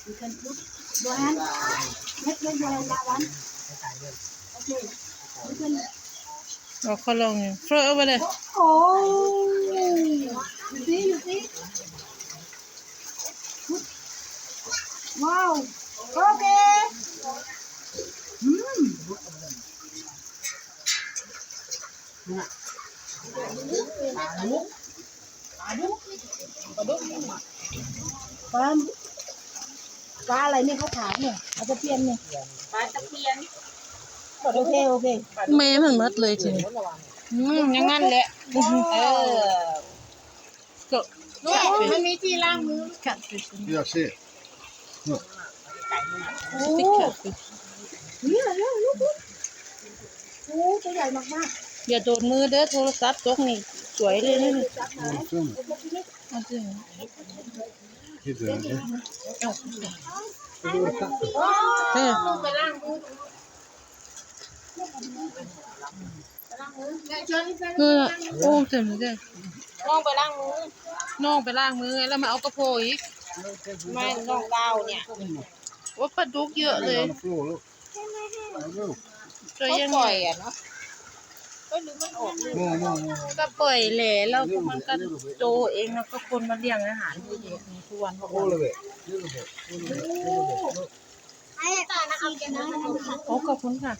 You can put your hand. Make, make your hand that one. Okay. You can. ເອົາ ເຂົາລອງຢູ່ throw over there. Oh. You see, you see? Good. Wow. Okay. ອືມ. ປາດຸກ ປາດຸກ ປາດຸກ ປາ ປາອະໄລນີ້ ຂາວໆ ນີ້ ປາຕະພຽນນີ້ ປາຕະພຽນ. ໂອເຄ ໂອເຄ ແມ່ມັນໝົດເລີຍທີນີ້. ອືມ ຢ່າງນັ້ນແຫຼະ ເອີ ກໍ ແມ່ ມັນມີທີ່ລ້າງມື. Catfish. Yeah, see. Look. ໂອ້ Stick catfish. Yeah, yeah, look, look. ໂອ້ ຕົວໃຫຍ່ມາກໆ. ຢ່າໂດນມືເດີ ໂທລະສັບຕົກນີ້ສວຍເລີຍນີ້. ອືມ ເອົາ He did, yeah. ເອົາ ເອີ ເອີ ໂອ້ ເຕັມເລີຍ. ນ້ອງໄປລ້າງມື ນ້ອງໄປລ້າງມື ແລ້ວມາເອົາກະໂພອີກ. ແມ່ນ ນ້ອງດາວນີ້. ໂອ້ ປາດຸກເຍອະເລີຍ. ກໍປ່ອຍແຫຼະ ແລ້ວກໍຄົນມາລ້ຽງອາຫານຢູ່ນີ້ທຸກວັນ. ໂອ້ ຂອບຄຸນຄ່ະ.